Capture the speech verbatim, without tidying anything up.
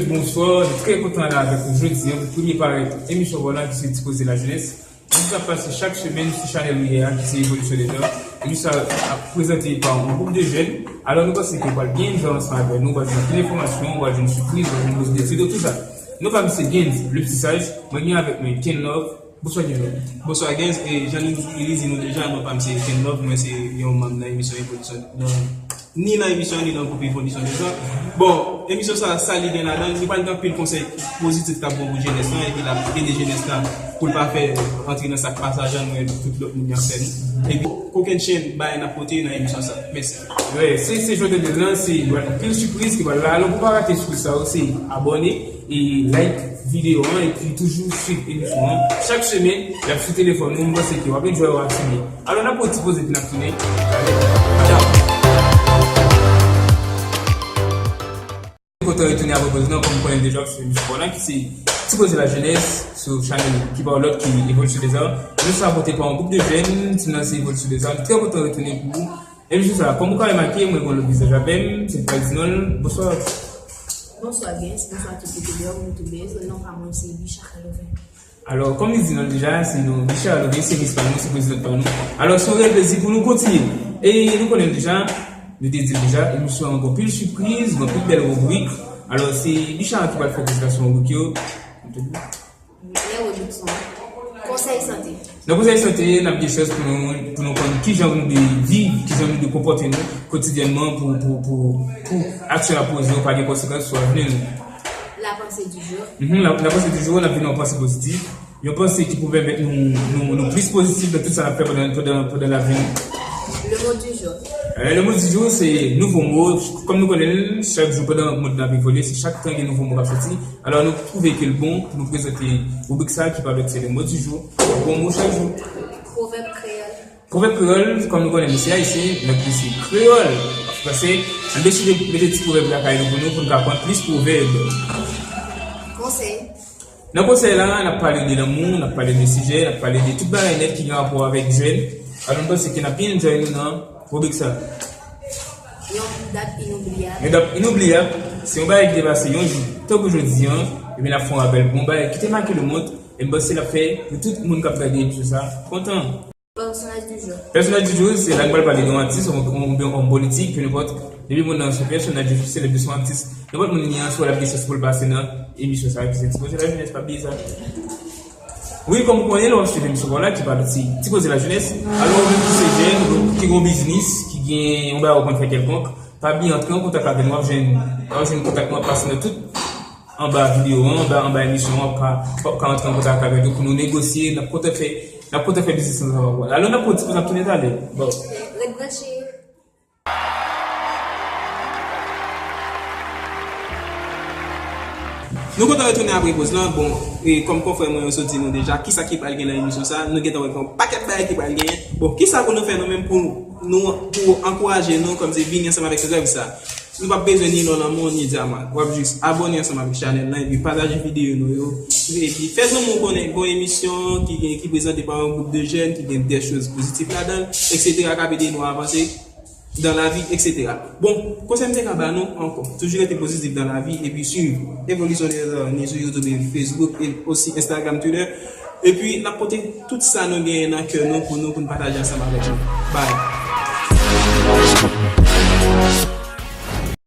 Bonswa, nou trè kontan la avèk nou jodi a pou premye parèt emisyon Vwala ki se Ti Koze Lajenès. Emisyon sa ap pase chak semèn sou chanèl ou ye a ki se Evolisyon Deza. Emisyon sa ap prezante pa yon gwoup de jèn. Alò nou panse ke w pral byen enjoy ansanm avè nou, w pral jwenn anpil enfòmasyon, w pral jwenn sipriz, w pral jwenn bout de video, tout sa. Non pa m se Gens, le pti saj, mwen gen avèk mwen Kenlove. Bonswa Kenlove. Bonswa Gens, e jan li, li di nou deja, non pa m se Kenlove, mwen se yon manm nan emisyon Evolisyon, nan, ni nan emisyon, ni nan gwoup Evolisyon Deza. Bon, emisyon sa, sa li gen ladan l, li pral gen anpil konsèy pozitif k ap bon pou jenès lan, epi l ap ede jenès lan pou l pa fè antre nan sa k pa sa jan nou wè tout lòt moun yo ap fè nou. Epi kokennchenn bagay n ap pote nan emisyon sa. Mèsi. Wi, se, se jan w tande l lan, se, anpil sipriz ki pral la. Alò pou pa rate sipriz sa yo, se abòne e like videyo an epi toujou swiv emisyon an. Chak semèn, l ap sou telefòn ou, m panse ke w ap enjoy, w ap simen. Alò n ap pran ti poze epi n ap tounen. Tchao. Kontan retounen avè poz lan, kòm ou konnen deja, se emisyon Vwala ki se Ti Koze Lajenès sou chanèl ki pa lòt ki Evolisyon Deza. Emisyon sa pote pa yon gwoup de jèn, ti nan se Evolisyon Deza. M trè kontan retounen pou emisyon sa. Kòm ou ka remake, mwen gen yon lòt vizaj avè m, se Ferdinand. Bonswa. Bonswa Gens, bonswa tout YouTube, YouTube, non pa mwen se Bicha Kaloven. Alò, kòm li di nan l deja, se nou, Bicha Love, se Miss pa nou, se prezidant pa nou. Alò, se yon reyèl plezi pou nou kontinye. E nou konnen l deja, nou te di l deja, emisyon an gen anpil sipriz, gen anpil bèl ribrik. Alò, se Bicha ki pral fè prezentasyon ribrik yo. Lè ribrik sa, konsèy sante. Nan konsèy sante, n ap gen chans pou nou, pou nou konn kijan nou dwe viv, kijan nou dwe konpòte nou kotidyènman pou, pou, pou, pou aksyon n ap poze yo pa gen konsekans sou avni nou. La pensée du jour. Mhm, la, la pensée du jour, n ap vin yon panse pozitif. Yon panse ki pou pèmèt nou, nou, nou plis pozitif nan tout sa n ap fè pandan, pandan, pandan lavi nou. Le mot du jour. Eh, le mot du jour, se nouvo mo. Kòm nou konnen l, chak jou pandan mond lan ap evolye, se chak tan gen nouvo mo k ap soti. Alò, nou twouve ke l bon pou nou prezante ribrik sa a ki pa lòt, se le mot du jour. Bon mo chak jou. Pwovèb kreyòl. Pwovèb kreyòl, kòm nou konnen nou se Ayisyen, donk nou se kreyòl. Pase, ann deside mete ti pwovèb lakay nou pou nou, pou nou ka pran plis pwovèb. Konsèy. Nan konsèy la, n ap pale de lanmou, n ap pale de sijè, n ap pale de tout bagay nèt ki gen rapò avèk jèn. Alò, m panse ke n ap byen enjoy nou nan ribrik sa. Yon dat inoubliyab. Yon dat inoubliyab, se yon bagay ki te pase yon jou, tankou jodi an, epi n ap fè yon rapèl pou yon bagay ki te make lemonn, e m panse l ap fè pou tout moun k ap gade emisyon sa kontan. Personnage du jour. Personnage du jour, se la nou pral pale de yon atis, yon, yon, yon, yon politik, peu importe. Depi moun nan se personnage du jour, se le plus yon atis. Nenpòt moun li an sou l ap gen chans pou l pase nan emisyon sa ki se Ti Koze Lajenès, pa bliye sa. Wi, kòm ou konnen, lè w ap swiv emisyon pa w la ki pale ti, Ti Koze Lajenès, alò ou menm ki se jèn, ou ki gen yon biznis, ki gen yon bagay ou konn fè kèlkonk, pa bliye antre an kontak avè nou, w ap jwenn, w ap jwenn kontak nou, w ap pase nan tout anba videyo an, anba, anba emisyon an, w ap ka, w ap ka antre an kontak avè nou pou nou negosye, n ap kontan fè, n ap kontan fè biznis ansanm avè w. Alò, n ap pran yon ti poz, n ap tounen talè. Bon. Ret branche. Nou kontan retounen apre poz lan. Bon, e kòm konfrè mwen yo sot di nou deja, kisa ki pral gen nan emisyon sa, nou gentan wè gen yon pakèt bagay ki pral genyen. Bon, kisa pou nou fè nou menm pou nou, pou ankouraje nou kòmsi vini ansanm avèk sèvis sa? Nou p ap bezwen ni lò nan men w, ni dyaman. W ap jis abòne ansanm avèk chanèl lan, epi pataje videyo nou yo. Epi fè zanmi w konnen gon emisyon ki gen, ki prezante pa yon gwoup de jèn, ki gen de choz pozitif ladan l, etsetera, k ap ede nou avanse dans la vie, etsetera. Bon, konsèy m te ka ba nou ankò, toujou rete pozitif dans la vie, epi swiv Evolisyon Deza ni sou YouTube, Facebook, e osi Instagram, Twitter. Epi n ap pote tout sa nou genyen nan kè nou pou nou, pou n pataje ansanm avèk nou. Bye.